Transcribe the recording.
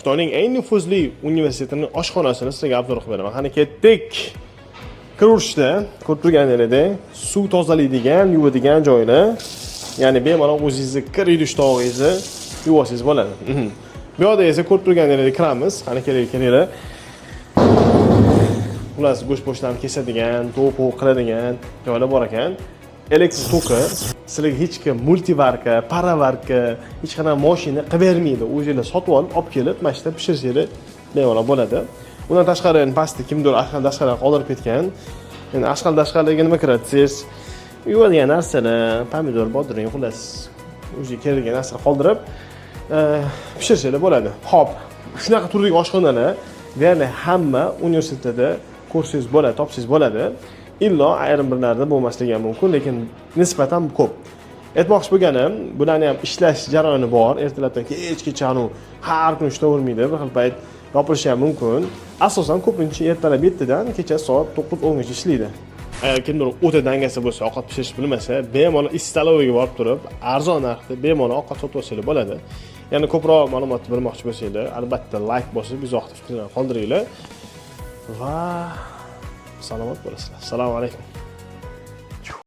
Xitoyning eng nufuzli universitetining oshxonasini sizlarga обзор qilib beraman. Qani, ketdik. Kiraverishda ko'rib turganingizdek, suv tozalaydigan, yuvadigan joylar, ya'ni bemalol o'zingizni kir yuvish tog'ingizni yuvib olsangiz bo'ladi. Bu yoqda esa ko'rib turganingizdek, kiramiz. Qani, kelinglar, kelinglar. Xullas, go'sht po'shtlarni kesadigan, tovuq qiladigan joylar bor ekan. Elektr toki. Sizlarga hech kim мультиварка, пароварка, hech qanaqa moshina qilib bermaydi. O'zinglar sotib olib, olib kelib, mana shu yerda pishirsanglar, bemalol bo'ladi. Undan tashqari, endi pastda kimdir ashqal dashqalar qoldirib ketgan. Endi ashqal dashqalarga nima kiradi desangiz, yuvadigan narsalar, pomidor, bodring, xullas, o'ziga kerakli narsalar qoldirib, pishirsanglar bo'ladi. Ho'p, shunaqa turdagi oshxonalar deyarli hamma universitetda ko'rsangiz bo'ladi, topsangiz bo'ladi. Illo ayrim birlarida bo'lmasligi ham mumkin, lekin nisbatan ko'p. Aytmoqchi bo'lganim, bularni ham ishlash jarayoni bor. Ertalabdan kechgacha har kun ishlayvermaydi, bir xil payt yopilishi ham mumkin. Asosan, ko'pincha ertalab 7dan kecha soat 9-10gacha ishlaydi. Agar kimdir o'ta dangasa bo'lsa, ovqat pishirish bilmasa, bemalol столовой ga borib turib, arzon narxda bemalol ovqat sotib olsanglar bo'ladi. Yana ko'proq ma'lumotni bilmoqchi bo'lsanglar, albatta layk bosib, izohda fikrlarni qoldiringlar va salomat bo'lasizlar. Assalomu alaykum.